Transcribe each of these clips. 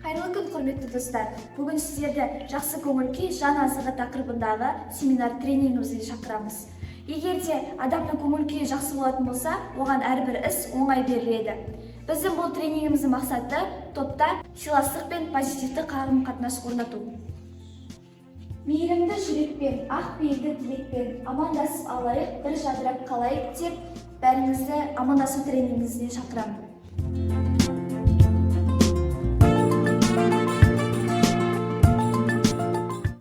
Қайырлы күн, құрметті достар! Бүгін сіздерді «Жақсы көңіл күй – жан азығы» тақырыбындағы семинар тренингімізге шақырамыз. Егер де адамның көңіл күйі жақсы болатын болса, оған әрбір іс оңай беріледі. Біздің бұл тренингіміздің мақсаты – топта сыйластық пен позитивті қарым қатынас орнату. Мейірімді жүрекпен, ақ пейілді тілекпен амандасып алайық, бір жадырап қалайық деп бәріңізді амандасу тренингімізіне шақырамын.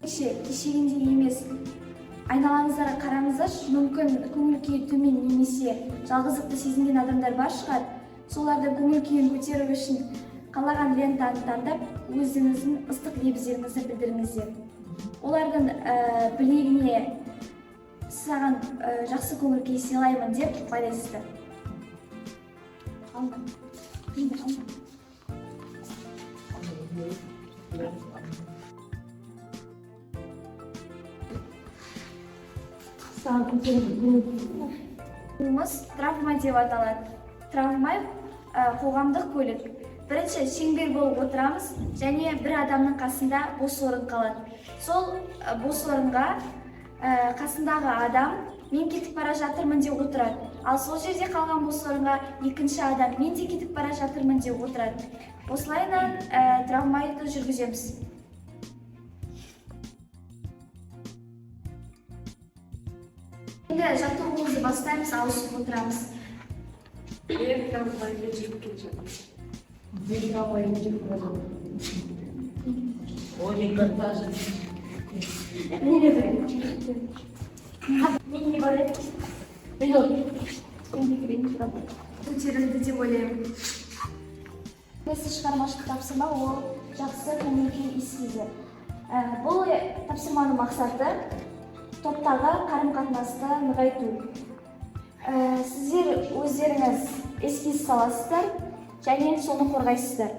Кеше кешегіндей емес. Айналаңыздарға қараңыздаршы, мүмкін, көңіл күйі төмен немесе жалғыздықты сезінген адамдар бар шығар. Солардың көңіл күйін көтеру үшін қалаған лентаны таңдап, өзіңіздің ыстық лебіздеріңізді білдіріңіздер. Олардың білегіне «Саған жақсы көңіл күй сыйлаймын» деп байлайсыздар. Алма. Енді алма. Ойынымыз «Травма» деп аталады. Травма – қоғамдық көлік. Бірінші шеңбер болып отырамыз және бір адамның қасында бос орын қалады. Сол бос орынға қасындағы адам «Мен кетіп бара жатырмын» деп отырады. Ал сол жерде қалған бос орынға екінші адам «Мен де кетіп бара жатырмын» деп отырады. Осылайынан травмайды жүргіземіз. Енді жаттығуымызды бастаймыз, ауысып отырамыз. Мен трамваймен жүріп келе жатырмын. Мен трамваймен жүріп бара жатырмын. Ой, мен даже. Мен не бар еді? Көтерілді деп ойлаймын. Келесі шығармашылық тапсырма – ол «Жақсы көңіл күй эскизі». Бұл тапсырманың мақсаты – топтағы қарым қатынасты нығайту. Сіздер өздеріңіз эскиз саласыздар және соны қорғайсыздар.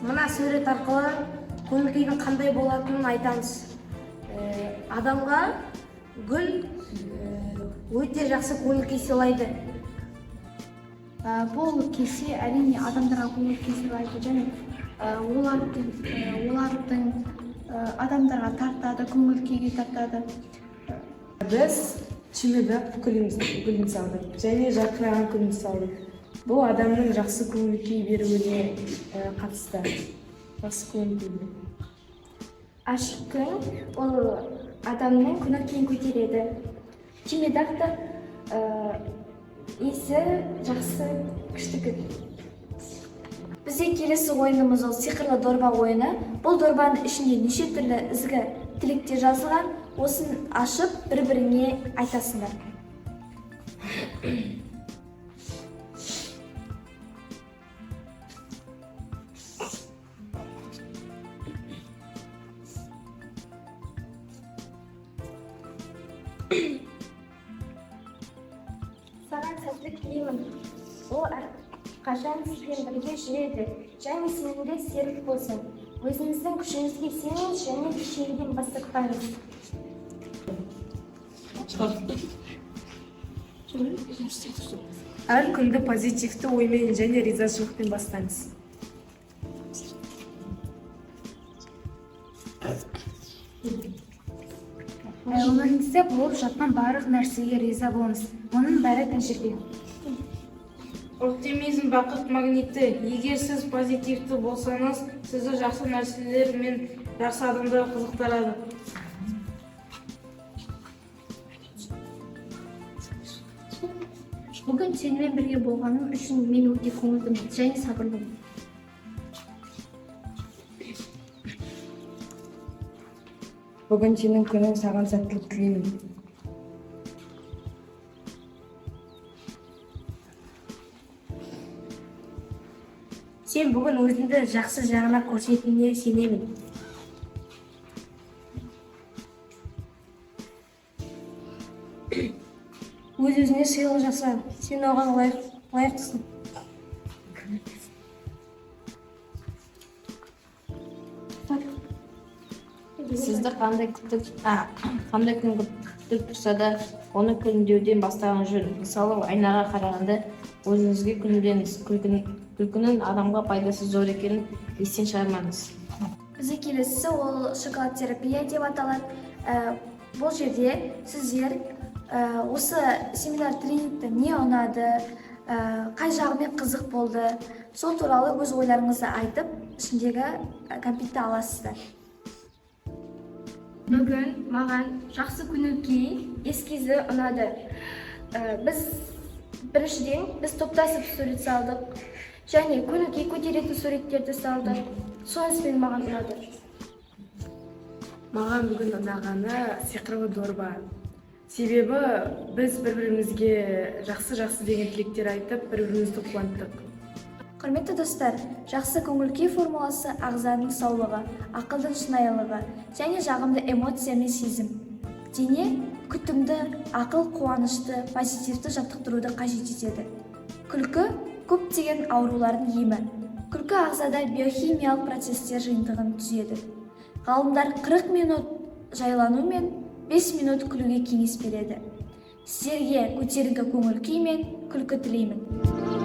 Мына сурет арқылы көңіл күйдің қандай болатынын айтамыз. Адамға гүл өте жақсы көңіл күй сыйлайды. Бұл кесе, әрине, адамдарға көңіл күй сыйлайды және олардың адамдарға тартады, көңіл күйге тартады. Біз чемодан гүлін салдық және жарқыраған күнін салдық. Бұл адамның жақсы көңіл күй беруіне қатысты. Жақсы көңіл күйге. Ашық күн ол адамның көңіл күйін көтереді. Чемодан та иісі жақсы, күшті күн. Бізде келесі ойынымыз – ол «Сиқырлы дорба» ойыны. Бұл дорбаның ішінде неше түрлі ізгі тілектер жазылған. Осын ашып, бір біріңе айтасыңдар. Саған сәттілік тілеймін. Ол әрқашан сізбен бірге жүреді және сенімді серік болсын. Өзіңіздің күшіңізге сеніңіз және кешегіден бас тартпаңыз. Әр күнді позитивті оймен және ризашылықпен бастаңыз. Өміріңізде болып жатқан барлық нәрсеге риза болыңыз, оның бәрі тәжірибе. Оптимизм – бақыт магниті. Егер сіз позитивті болсаңыз, сізді жақсы нәрселер мен жақсы адамдар қызықтырады. Бүгін сенімен бірге болғаным үшін мен өте көңілдімін және сабырлымын. Бүгін сенің күнің, саған сәттілік тілеймін. Сен бүгін өзіңді жақсы жағына көрсететініңе сенемін. Өз өзіне сыйлық жаса, сен оған лайықтысың. Сізді қандай күттік, а, қандай күн күттік? Тік тұрса да, оны күлімдеуден бастаған жөн. Мысалы, айнаға қарағанда өзіңізге күлімдеңіз. Күлкінің адамға пайдасы зор екенін естен шығармаңыз. Бізде келесісі ол шоколад терапия деп аталады. Бұл жерде сіздер осы семинар тренингте не ұнады, қай жағымен қызық болды, сол туралы өз ойларыңызды айтып, ішіндегі кәмпитті аласыздар. Бүгін маған жақсы көңіл күй эскизі ұнады. Біз біріншіден біз топтасып сурет салдық және көңіл күй көтеретін суреттерді салдық. Сонысымен маған ұнады. Маған бүгін ұнағаны сиқырлы дорба. Себебі біз бір бірімізге жақсы жақсы деген тілектер айтып, бір бірімізді қуанттық. Құрметті достар, жақсы көңіл күй формуласы: ағзаның саулығы, ақылдың шынайылығы және жағымды эмоция мен сезім. Дене күтімді, ақыл қуанышты, позитивті жаттықтыруды қажет етеді. Күлкі – көптеген аурулардың емі. Күлкі ағзада биохимиялық процесстер жиынтығын түзеді. Ғалымдар 40 минут жайлану мен 5 минут күлуге кеңес береді. Сіздерге көтеріңкі көңіл күй мен күлкі тілеймін.